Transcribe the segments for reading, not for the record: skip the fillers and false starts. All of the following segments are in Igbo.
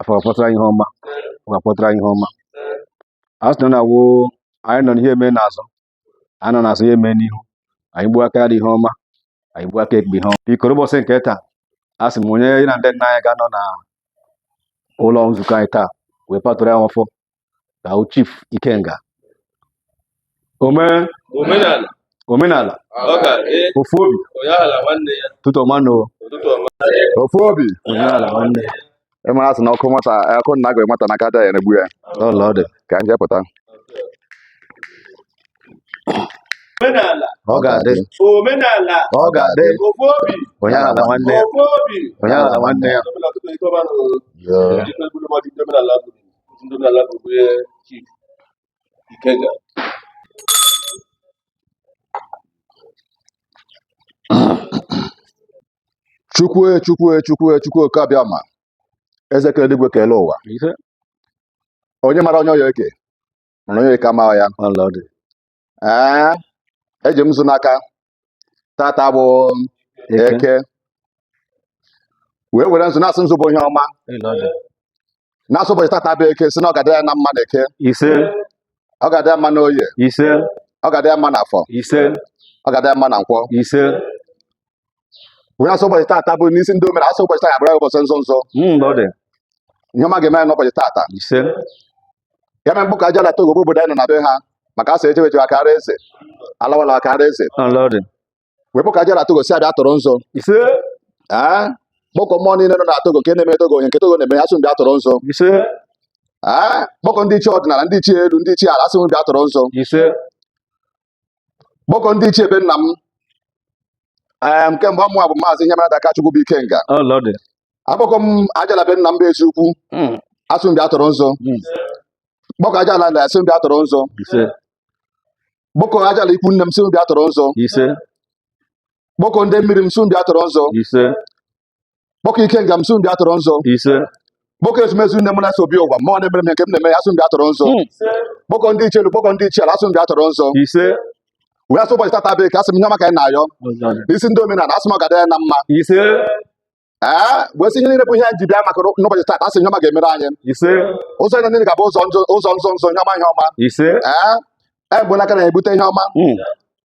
Afọ ga-akpọtara anyị ihe ọma. Ọ ga-akpọtara anyị ihe ọma. A sị na na-awụ anyị nọ n'ihe eme n'azụ, anyị nọ n'azụ ihe eme n'ihu. Anyị gbuo aka nri ihe ọma, anyị gbuo aka ekpe ihe ọma. Biko ụbọchị nke taa, a sị m onye na ndị nna anyị ga-anọ na ụlọ nzukọ anyị taa wee patụrụ ya ọfọ ka o Chief Ikenga. Ome Omenala. Omenala. Ọ ga-adị. Ofu obi. Onye aghala nwanne ya. Ụtụtụ ọma nụ. Ụtụtụ ọma. Ofu obi. Onye aghala nwanne ya. Ịmara sị na ọkụ nwata ọkụ nna gụrụ nwata n'aka ada ya na-egbu ya. Ọla ọ dị. Ka nje pụta. Omenala. Ọ ga-adị. Omenala. Ọ ga-adị. Ofu obi. Onye aghala nwanne ya. Ofu obi. Onye aghala nwanne ya. Omenala tupu ike ọma nụ. Yoo. Ife gburu mmadụ ndị omenala gburu. Ndị omenala gburu ya Chief Ikenga. Chukwu Chukwu Chukwu Chukwu Okike Abịama eze kere eluigwe kele ụwa. Ise. Onye mara onye ọya eke mana onye eke amaghị ya. Ọla ọ dị. Ee, eji m nzu n'aka tata bụ Eke. Eke wee were nzu na-asị nzu bụ ihe ọma Ọla ọ dị. na-asị ụbọchị tata bụ Eke sị na ọ ga-adị ya na mma na Eke, Ise. ọ ga-adị ya mma na Oye, Ise. ọ ga-adị ya mma na Afọ, Ise. ọ ga-adị ya mma na Nkwọ. Ise. Wee asị ụbọchị tata bụ n'isi ndị omere asị ụbọchị taa abụrụ ụbọchị nzọ nzọ. Ọ dị. Ihe ọma ga-eme anyị n'ụbọchị tata. Ise. Ya mere mkpụkọ aja lata obodo obodo anyị nọ na be ha maka asị echewe echewe akara eze alawala akara eze. Ọla ọ dị. Wee kpọkọ aja na Togo si abịa tụrụ nzọ. Ise. Ee, kpọkọ mmụọ niile nọ na Togo nke na-eme Togo onye nke Togo na-eme ya sị bịa tụrụ nzọ. Ise. Ee, kpọkọ ndị ichie ọdịnala, ndị ichie elu, ndị ichie ala asị m bịa tụrụ nzọ. Ise. Kpọkọ ndị ichie ebe nna m. Ee, nke mbụ ọmụwa bụ Maazị ihe mara aka Chukwu bụ Ikenga. Ọla ọ dị. Akpọkọ m ajala be nna m bụ Eziukwu asị m bịa tụrụ nzọ. Kpọkọ ajala na asị m bịa tụrụ nzọ. Ise. Kpọkọ ajala ikwu nne m sị m bịa tụrụ nzọ. Ise. Kpọkọ ndị mmiri m sị m bịa tụrụ nzọ. Ise. Kpọkọ Ikenga m sị m bịa tụrụ nzọ. Ise. Kpọkọ ezumezu nne m na-eso obi ụwa mmụọ na-emere m ihe nke m na-eme ya sị m bịa tụrụ nzọ. Kpọkọ ndị ichie elu, kpọkọ ndị ichie ala asị m bịa tụrụ nzọ. Ise. Wee asị ụbọchị tata bụ Eke asị m ihe ọma ka anyị na-ayọ Ọla ọ dị. n'isi ndị omenala asị m ọ ga-adị ya na mma. Ise. Ee, wee sị ihe niile bụ ihe anyị ji bịa maka n'ụbọchị tata asị ihe ọma ga-emere anyị. Ise. Ụzọ anyị niile ga-abụ ụzọ nzọ ụzọ nzọ nzọ ihe ọma ihe ọma. Ise. Ee, anyị egbuo n'aka na ebute ihe ọma.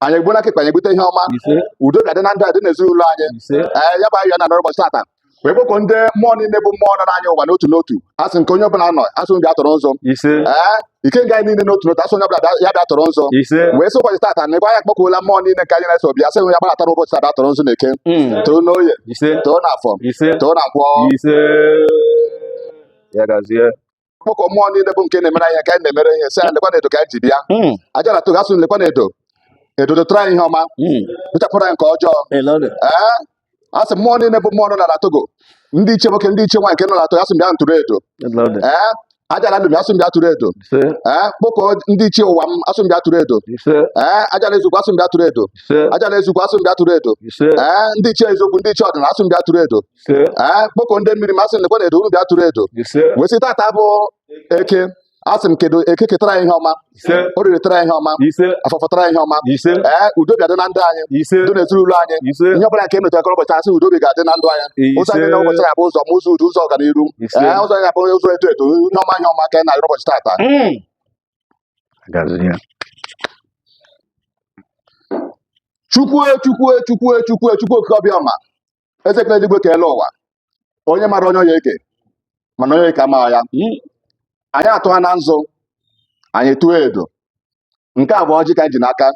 Anyị egbuo n'aka ekpe anyị ebute ihe ọma. Ise. Udo ga-adị na ndụ anyị dị n'ezinụlọ anyị. Ise. Ee, ya bụ anyị na n'ụbọchị tata wee kpọkọ ndị mmụọ niile bụ mmụọ nọ n'anya ụwa n'otu n'otu asị nke onye ọbụla nọ asị bịa tụrụ nzọ. Ise. Ee, ikenga anyị niile n'otu n'otu asị onye ọbụla ya bịa tụrụ nzọ. Ise. Wee sị ụbọchị tata na ebe anyị akpọkuola mmụọ niile nke anyị na-eso bịa sị ya gbadatara ụbọchị tata tụrụ nzọ na Eke, tụrụ n'Oye, Ise. tụrụ n'Afọ, Ise. tụrụ na Nkwọ. Ise. Ya gazie. Kpọkọ mmụọ niile bụ nke na-emere anyị nke anyị na-emere ihe sị anyị lekwa na edo ka anyị ji bịa. Aja na Togo asị lekwa na edo edo dotara anyị ihe ọma, dochapụrụ anyị nke ọjọọ. Ee, asị mmụọ niile bụ mmụọ nọ na Togo, ndị ichie nwoke ndị ichie nwaanyị nke nọ na Togo asị m bịa ntụrụ edo. Ọla ọ dị. Ee, aja na ndụ m asị m bịa tụrụ edo. Ise. Ee, kpọkọ ndị ichie ụwa m asị m bịa tụrụ edo. Ise. Ee, aja na eziokwu asị m bịa tụrụ edo. Ise. Aja na eziokwu asị m bịa tụrụ edo. Ise. Ee, ndị ichie eziokwu ndị ichie ọdịnala asị m bịa tụrụ edo. Ise. Ee, kpọkọ ndị mmiri m asị m lekwa na edo unu bịa tụrụ edo. Ise. Wee sị tata bụ Eke asị m kedu Eke ketara anyị ihe ọma, Ise. Orie retara anyị ihe ọma, Ise. Afọ fọtara anyị ihe ọma. Ise. Ee, udo bịa dị na ndụ anyị, Ise. udo n'ezinụlọ anyị. Ise. Ihe ọbụla nke emetụrụ aka n'ụbọchị asị udo ga-adị na ndụ anyị. Ụzọ anyị Ise. n'ụbọchị abụ ụzọ ma ụzọ udo ụzọ ọganiru. Ise. Ee, ụzọ anyị abụ ụzọ eto eto ihe ọma ihe ọma ka anyị na-arịọ ụbọchị tata. Gazie. Chukwu Chukwu Chukwu Chukwu Chukwu Okike Abịama eze kere eluigwe keele ụwa onye mara onye ọya eke mana onye eke amaghị ya. Anyị atụha na nzụ anyị tụọ edo nke a bụ ọjị ka anyị ji n'aka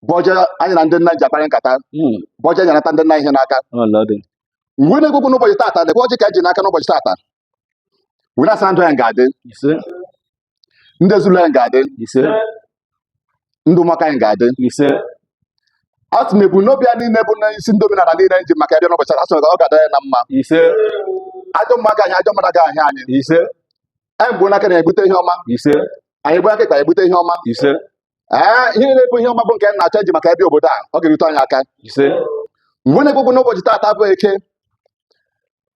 bụ ọjị anyị na ndị nna ji akparị nkata bụ ọjị anyị anata ndị nna ihe n'aka. Ọla ọ dị. Mgbe na-ekwekwu n'ụbọchị tata lekwa ọjị ka anyị ji n'aka n'ụbọchị tata wee na-asa ndụ anyị ga-adị. Ise. Ndị ezinụlọ anyị ga-adị. Ise. Ndụ ụmụaka anyị ga-adị. Ise. Asị m ebumnobi ya niile bụ n'isi ndị omenala niile anyị ji maka ya bịa n'ụbọchị tata asị m ọ ga-adị anyị na mma. Ise. Ajọ mmadụ agaghị ajọ mmadụ agaghị ahịa anyị. Ise. Anyị gbuo n'aka na-ebute ihe ọma. Ise. Anyị gbuo aka ekpe anyị ebute ihe ọma. Ise. Ee, ihe niile bụ ihe ọma bụ nke anyị na-achọ iji maka ebe obodo a ọ ga-erute anyị aka. Ise. Mgbe na-ekwekwu n'ụbọchị tata bụ Eke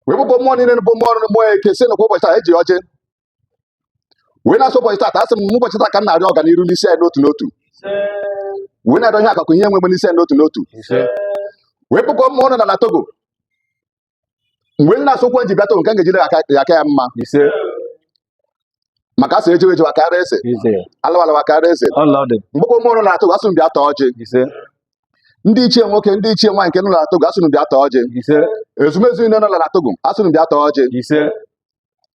wee kpọkọ mmụọ niile bụ mmụọ mmụọ Eke sị nakwa ụbọchị taa eji ọjị wee na-asụ ụbọchị tata asị m ụbọchị taa ka m na-arịọ ọganiru n'isi anyị n'otu n'otu wee na-arịọ ihe akụkụ ihe enwe n'isi anyị n'otu n'otu Ise. wee kpọkọ mmụọ nọ na Togo Mgbe m na-asụ okwu ji bịata nke m ga-ejide ya aka ya mma. Ise. Maka asị ejewe ejewe akara eze. Ise. Alawa alawa akara eze. Ọlọdị. Mgbakọ ụmụ na-atụ asụ m bịa taa ọjị. Ise. Ndị ichie nwoke, ndị ichie nwaanyị nke nọ na Togo asụ m bịa taa ọjị. Ise. Ezumezu niile nọ na Togo asụ m bịa taa ọjị. Ise.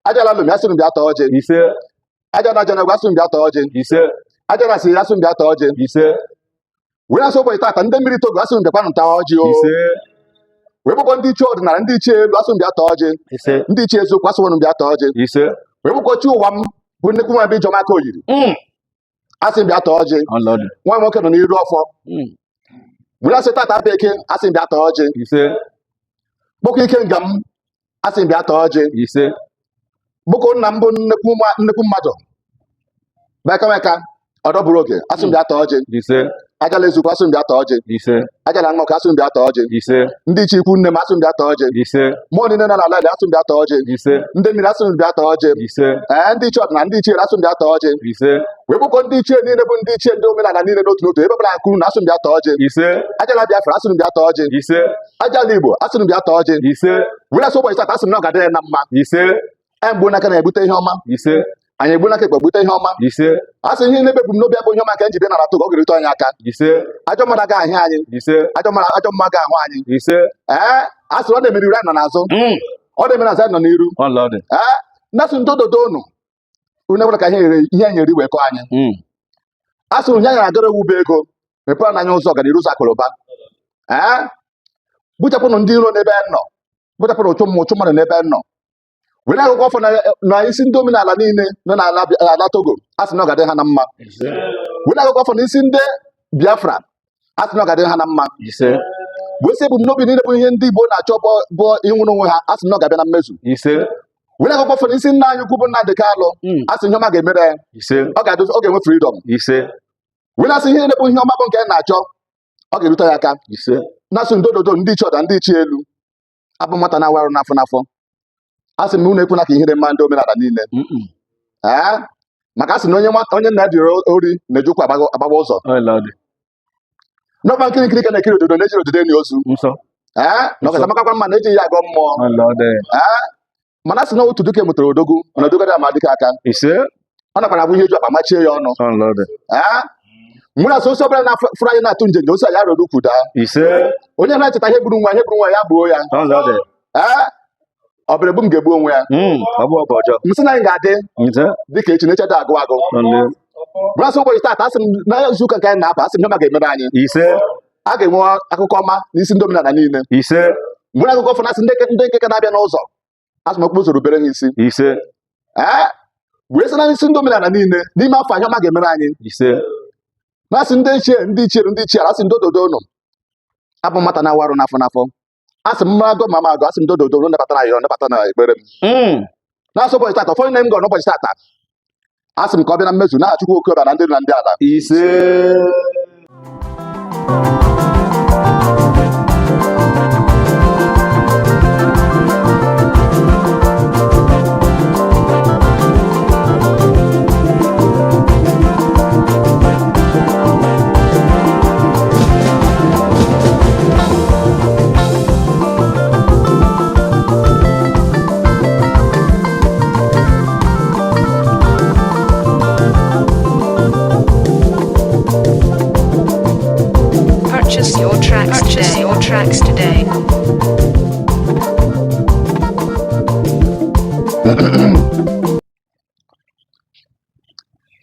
Ajala lomi asụ m bịa taa ọjị. Ise. Aja na aja na asụ m bịa taa ọjị. Ise. Aja na asịrị asụ m bịa taa ọjị. Ise. Wee asụ ụbọchị tata ndị mmiri Togo asụ m bịakwanụ taa ọjị o. Ise. Wee bụkwa ndị ichie ọdịnala, ndị ichie elu asụ m bịa taa ọjị. Ise. Ndị ichie eziokwu asụ m bịa taa ọjị. Ise. Wee bụkwa chi ụwa m bụ nnekwu nwa bụ Ijeọma aka oyiri asị m bịa taa ọjị. Ọlọdị. Nwa m nwoke nọ n'iru ọfọ. Were asị tata bụ eke asị m bịa taa ọjị. Ise. Kpọkọ ike nga m asị m bịa taa ọjị. Ise. Bụkọ nna m bụ nnekwu mmadụ bekameka ọdọbụrụ oge asị m bịa taa ọjị. Ise. Ajala ezukwu asị m bịa taa ọjị. Ise. Ajala nnọkọ asị m bịa taa ọjị. Ise. Ndị ichie ikwu nne m asị m bịa taa ọjị. Ise. Mmụọ niile nọ n'ala asị m bịa taa ọjị. Ise. Ndị mmiri asị m bịa taa ọjị. Ise. Ee, ndị ichie ọdịnala, ndị ichie asị m bịa taa ọjị. Ise. Wee bụkọ ndị ichie niile bụ ndị ichie ndị omenala niile n'otu n'otu ebe ọbụla akụrụ na asị m bịa taa ọjị. Ise. Ajala Biafra asị m bịa taa ọjị. Ise. Ajala Igbo asị m bịa taa ọjị. Ise. Were asị ụbọchị tata asị m na ọ ga-adịrị na mma. Ise. Anyị gbuo n'aka na-ebute ihe ọma. Ise. Anyị egbuo n'aka ekpe gbute ihe ọma. Ise. Asị ihe na-ebe ebumnobi abụ ihe ọma ka njide nara Togo ọ ga-erute anyị aka. Ise. Ajọ mmadụ agaghị ahịa anyị. Ise. Ajọ mmadụ ajọ mmadụ ga-ahụ anyị. Ise. Ee, asị ọ na-emeri iru anyị nọ n'azụ. Ọ na-emere azụ anyị nọ n'iru. Ọlọdị. Ee, na-asị ndododo unu unu ekwela ka ihe nyere iwe kọọ anyị. Asị ihe anyị na-agara ewu bụ ego mepere n'anya ụzọ ọganiru ụzọ akụrụba. Ee, gbuchapụnụ ndị iro n'ebe anyị nọ, gbuchapụnụ ụchụ mmụọ ụchụ mmadụ n'ebe anyị nọ. Were akụkọ ọfọ na isi ndị omenala niile nọ n'ala ala Togo asị na ọ ga-adị ha na mma. Ise. Were akụkọ ọfọ na isi ndị Biafra asị na ọ ga-adị ha na mma. Ise. Wee sị ebumnobi niile bụ ihe ndị Igbo na-achọ bụ ịnwụrụ onwe ha asị na ọ ga-abịa na mmezu. Ise. Were akụkọ ọfọ na isi nna anyị ukwu bụ Nnamdị Kalụ asị ihe ọma ga-emere ya. Ise. Ọ ga-adị ọ ga-enwe freedom. Ise. Were asị ihe niile bụ ihe ọma bụ nke anyị na-achọ ọ ga-erute ya aka. Ise. Na-asị ndododo ndị ichie ọda ndị ichie elu abụ nwata na-awa arụ n'afọ n'afọ asị m unu ekwela ka ihere mma ndị omenala niile. Ee, maka asị na onye onye nna dịrị ori na-eji ụkwụ agbaga ụzọ. Ọlọdị. N'ọkpa nkiri nkiri ka na-ekiri ododo na-ejiri ododo enyi ozu. Nsọ. Ee, na ọkasa makakwa mma na-ejighị ya agọ mmụọ. Ọlọdị. Ee, mana asị na otu dike mụtara odogwu mana odogwu adịghị ama dike aka. Ise. Ọ nakwara abụ ihe eju akpa machie ya ọnụ. Ọlọdị. Ee, nwere asị osi ọbụla na-afụrụ anyị na-atụ njenje osi a ya rọrọ ukwu daa. Ise. Onye na-echeta ihe gburu nwa ihe gburu nwa ya gbuo ya. Ọlọdị. Ee, ọ bụrụ ebu m ga-egbu onwe ya. Ọ bụ ọbụ ọjọọ. M sị na anyị ga-adị Ise. dịka echi na echeta agụ agụ. Ọlọdị. Bụrụ asị ụbọchị taata asị m na izu ụka nke anyị na-apụ asị m ihe ọma ga-emere anyị. Ise. A ga-enwe akụkọ ọma n'isi ndị omenala niile. Ise. Nwere akụkọ ọfọ na-asị ndị nke ka na-abịa n'ụzọ asị m okporo ụzọ rubere ha isi. Ise. Ee, wee sị na isi ndị omenala niile n'ime afọ ihe ọma ga-emere anyị. Ise. Na-asị ndị ichie ndị ichie ndị ichie asị ndị ododo unu abụ nwata na-awa arụ n'afọ n'afọ asị m agụ ma m agụ asị m ndị ododo unu nabata na ayọ nabata na ekpere m. Na-asị ụbọchị tata ụfọdụ na m gọrọ n'ụbọchị tata asị m ka ọ bịa na mmezu n'aha Chukwu Okeọbịa na ndị na ndị ala. Ise. Purchase your tracks today. Your tracks today.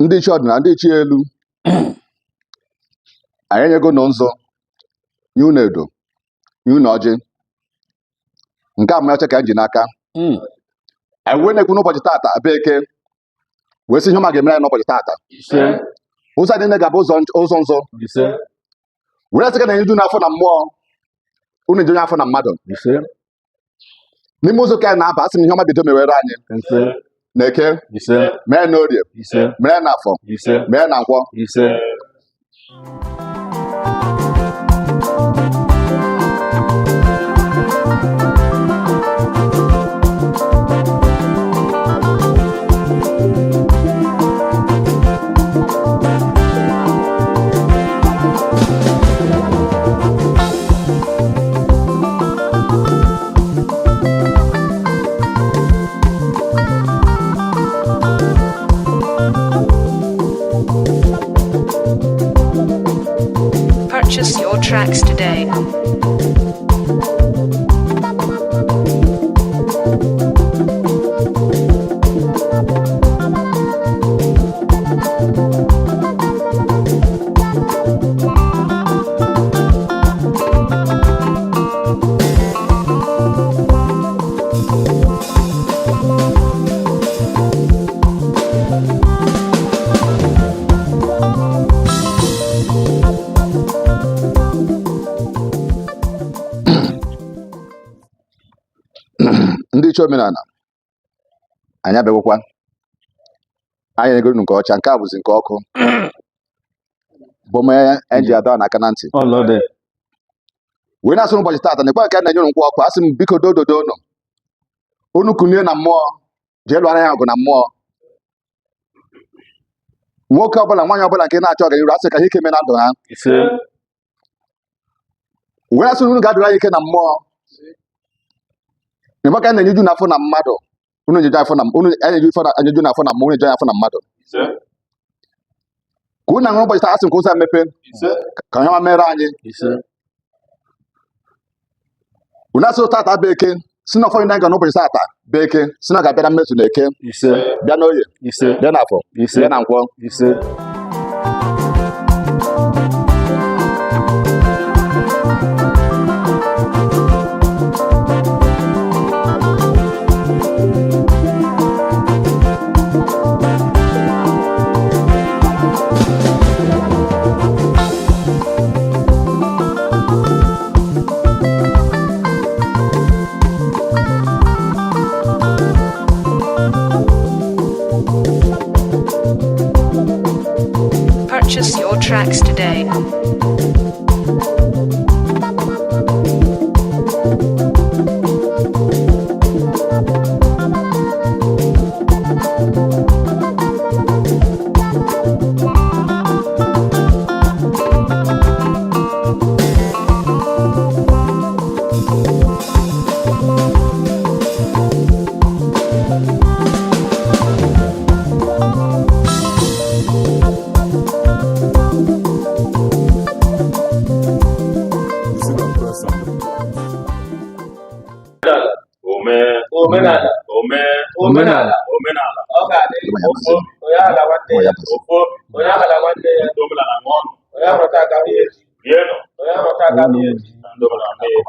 Ndị ichie ọdịnala ndị ichie elu anyị enyego nụ nzụ nye unu edo nye unu ọjị nke a mmacha ka anyị ji n'aka. Anyị wee na-ekwu n'ụbọchị tata bụ eke wee sị ihe ọma ga-emere anyị n'ụbọchị tata. Ise. Ụzọ anyị niile ga-abụ ụzọ ụzọ nzọ. Ise. Were sị ka na-enyeju n'afọ na mmụọ unu eju n'afọ na mmadụ. Ise. N'ime ụzọ ka anyị na-aba asị m ihe ọma bido mewere anyị. Ise. Na eke. Ise. Mee na orie. Ise. Mee na afọ. Ise. Mee na nkwọ. Ise. Ndị ichie omenala anyị abịagokwa, anyị enyego unu nke ọcha, nke a bụzi nke ọkụ bụ mmanya anyị ji adọ n'aka na ntị Ọlọdị. wee na-asị ụbọchị taata na ekwe nke a na-enye unu nkwụ ọkụ. Asị m biko dododo unu, unu kunie na mmụọ jee lụọra ya ọgụ na mmụọ. Nwoke ọbụla, nwaanyị ọbụla nke na-achọ ọganiru, asị ka ihe ike mee na ndụ ha. Ise. Wee asị unu ga-adụrụ anyị ike na mmụọ na ka na-enyeju n'afọ na mmadụ, unu enyeju afọ na unu enyeju afọ na enyeju n'afọ na mmụọ, unu enyeju afọ na mmadụ. Ise. Ka unu aṅụrụ ụbọchị taa, asị m ka ụzọ mepe. Ise. Ka onye ọma mere anyị. Ise. Unu asị tata bụ eke, si na ụfọdụ ndị anyị ga n'ụbọchị tata bụ eke, si na ọ ga-abịa na mmezu na eke. Ise. Bịa n'oye. Ise. Bịa n'afọ. Ise. Bịa na nkwọ. Ise. Purchase your tracks today. Ome. Omenala. Ome. Omenala. Omenala. Ọ ga-adị. Ofu obi. Onye aghala nwanne ya. Ofu obi. Onye aghala nwanne ya. Ndị omenala ṅụọnụ. Onye ahụrụ aka ahụ ya echi. Rienụ. Onye ahụrụ aka ahụ ya echi. Ndị omenala na-eri.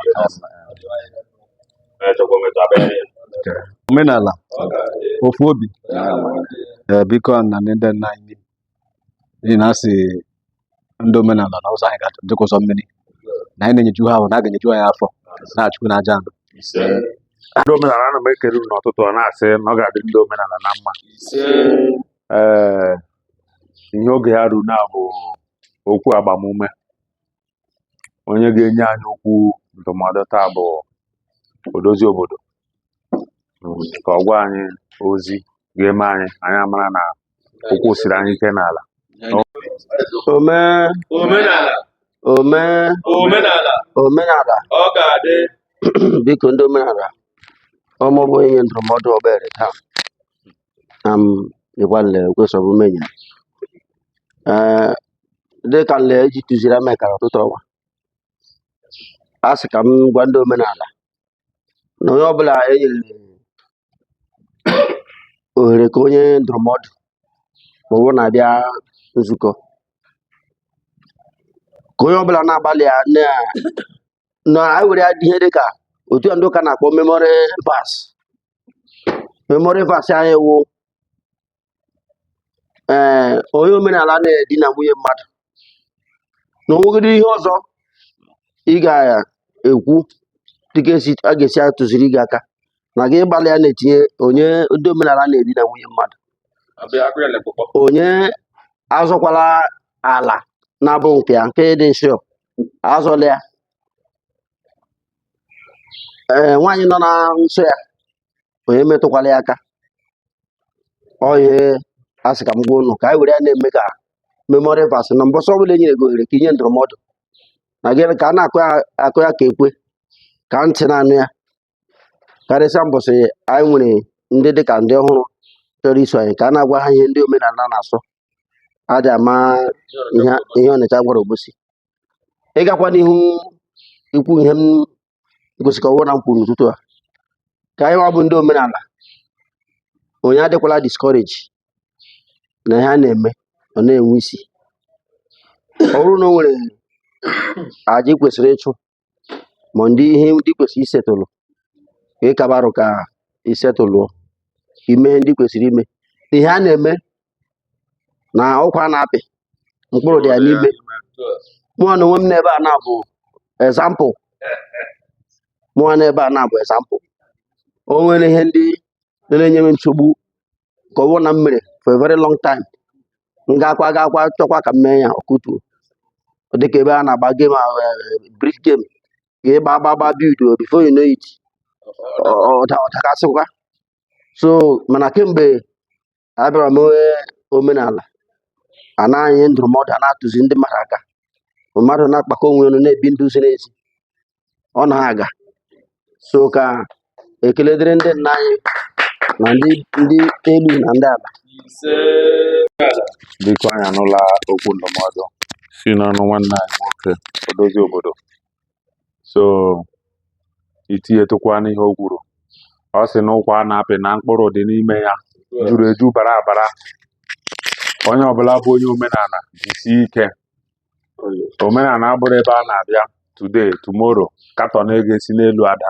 Na-echekwa ometụ abịa ya. Omenala. Ọ ga-adị. Ofu obi. Onye aghala nwanne ya. Ee, biko na ndị nna anyị n'ihi na asị ndị omenala na ụzọ anyị ga-adịkwa ụzọ mmiri na anyị na-enyeju ha ahụ na a ga-enyeju anyị afọ na-achụkwu na aja ndụ. Ise. Ndị omenala, ana m ekele unu n'ụtụtụ a na-asị na ọ ga-adị ndị omenala na mma. Ise. Ee, ihe oge ya ruru na bụ okwu agbamume. Onye ga-enye anyị okwu ndụmọdụ taa bụ odozi obodo, ka ọ gwa anyị ozi ga-eme anyị anyị amara na ụkwụ siri anyị ike n'ala. Ome. Omenala. Ome. Omenala. Omenala. Ọ ga-adị. Biko ndị omenala, ọmụ bụ onye ndụmọdụ obere taa am ịgbalị kwesịrị menye ee dịka nle eji tụziri amekara ọtụtụ ọnwa, a sị ka m gwa ndị omenala na onye ọbụla e nyere ohere ka onye ndụmọdụ ma ọ bụrụ na-abịa nzukọ, ka onye ọbụla na-agbalị ya na ewere ya ihe dịka otu a ndị ụka na-akpọ memory verse. Memory verse anyị wụ ee onye omenala na-edina nwunye mmadụ na onwegide ihe ọzọ ị ga-ekwu dịka esi a ga-esi atụziri gị aka na gị gbalị ya na-etinye onye ndị omenala na-edina nwunye mmadụ, Abịa agụrụ ya lekpọkpọ. onye azọkwala ala na-abụ nke ya nke dị nsọ azọla ya, ee nwaanyị nọ na nsọ ya onye metụkwala ya aka. Ọ ihe a sị ka m gwa unu ka anyị were ya na-eme ka memory verse na mbọsị ọbụla e nyere gị ohere ka inye ndụmọdụ na gị ka a na-akụ ya akụ ya ka ekwe ka ntị na-anụ ya, karịsịa mbọsị anyị nwere ndị dịka ndị ọhụrụ chọrọ iso anyị, ka a na-agwa ha ihe ndị omenala na-asọ adị ama ihe ihe Ọnịcha gwara Obosi. Ịgakwa n'ihu ikwu ihe m gosi ka ọ bụrụ na m kwuru n'ụtụtụ a, ka anyị nwa bụ ndị omenala onye adịkwala discourage na ihe a na-eme ọ na-enwe isi. Ọ bụrụ na o nwere aja ị kwesịrị ịchụ ma ndị ihe ndị kwesịrị isetụlụ, ka ị kabarụ ka isetụlụọ ime ihe ndị kwesịrị ime, ihe a na-eme na ụkwa na-apị mkpụrụ dị ya n'ime. Mụnwa na onwe m n'ebe a na-abụ example, mụnwa n'ebe a na-abụ example. O nwere ihe ndị na-enye m nsogbu ka ọ bụrụ na m mere for a very long time, m gakwa gakwa chọkwa ka m mee ya, ọkụtuo. Ọ dịka ebe a na-agba game ahụ, bridge game, ga-ịgba gba gba build, before you know it, ọ dakasịkwa. So mana kemgbe abịara m omenala, a na-anyị ndụmọdụ, a na-atụzi ndị mmadụ aka, mmadụ na-akpakọ onwe ọnụ, na-ebi ndụ ziri ezi, ọ na-aga. So ka ekele dịrị ndị nna anyị na ndị elu na ndị ala. Ise. Biko, anyị anụla okwu ndụmọdụ si n'ọnụ nwanne anyị nwoke, odozi obodo. So itinyetụkwa n'ihe o kwuru, ọ sị na ụkwa a na-apị na mkpụrụ dị n'ime ya juru eju, bara abara. Onye ọbụla bụ onye omenala, jisie ike. Omenala abụrụ ebe a na-abịa today, tomorrow, carton ego esi n'elu ada,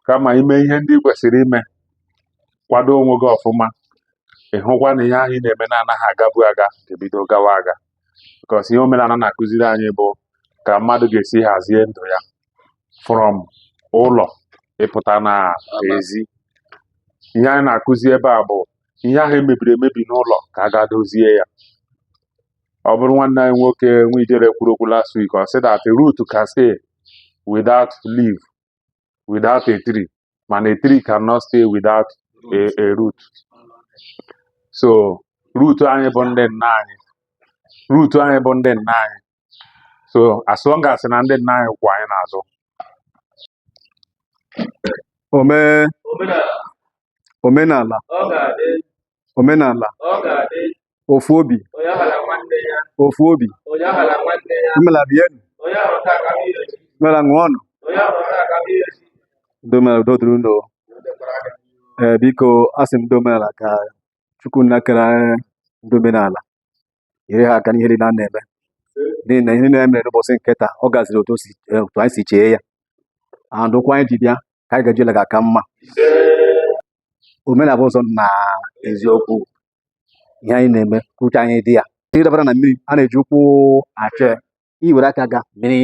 kama ime ihe ndị ị kwesịrị ime, kwado onwe gị ọfụma, ịhụkwa na ihe ahụ ị na-eme na-anaghị agabu aga ga-ebido gawa aga, because ihe omenala na-akụziri anyị bụ ka mmadụ ga-esi hazie ndụ ya from ụlọ ịpụta na ezi. Ihe anyị na-akụzi ebe a bụ ihe ahụ emebiri emebi n'ụlọ, ka a ga dozie ya. Ọ bụrụ nwanne anyị nwoke Nwijere kwuru okwu last week, ọ sị that a root can stay without leaf, without a tree, mana a tree cannot stay without a root. So root anyị bụ ndị nna anyị, root anyị bụ ndị nna anyị. So as long as na ndị nna anyị kwụ anyị n'azụ. Omenala. Omenala. Ọ ga-adị. Omenala. Ọ ga-adị. Ofu obi. Onye aghala nwanne ya. Ofu obi. Onye aghala nwanne ya. Omenala, rienụ. Onye ahụ taa ka mmiri echi. Omenala, ṅụọnụ. Onye ahụ taa ka mmiri echi. Ndị omenala, udo dịrị unu. Ee, biko, asị m ndị omenala ka Chukwu nna kere anyị ndị omenala nyere ha aka n'ihe niile a na-eme, n'ihi na ihe niile e mere n'ụbọchị nke taa, ọ gaziri otu anyị si chee ya, and ụkwụ anyị ji bịa ka anyị gaji ga-aka mma. Omenala bụ ụzọ na eziokwu. Ihe anyị na-eme ka uche anyị dị ya. Ihe dabara na mmiri a na-eji ụkwụ achọ ya, i were aka ga, mmiri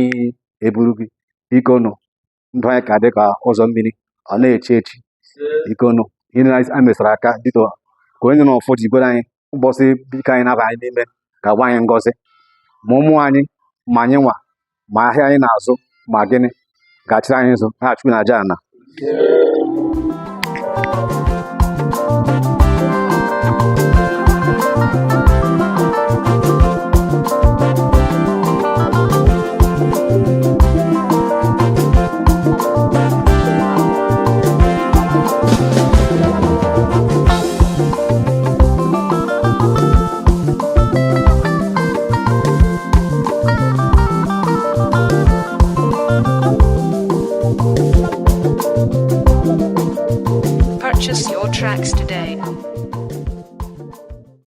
eburu gị. Biko nụ, ndụ anyị ka dị ka ụzọ mmiri, ọ na-echi echi. Biko nụ, ihe niile anyị mesara aka dịka ka onye nọ n'ọfọ ji gwara anyị ụbọchị, biko, anyị naba anyị n'ime ka gwa anyị ngọzi, ma ụmụ anyị, ma anyị nwa, ma ahịa anyị na-azụ, ma gịnị ga-achịrị anyị nzụ ha. Chukwu na aja ana.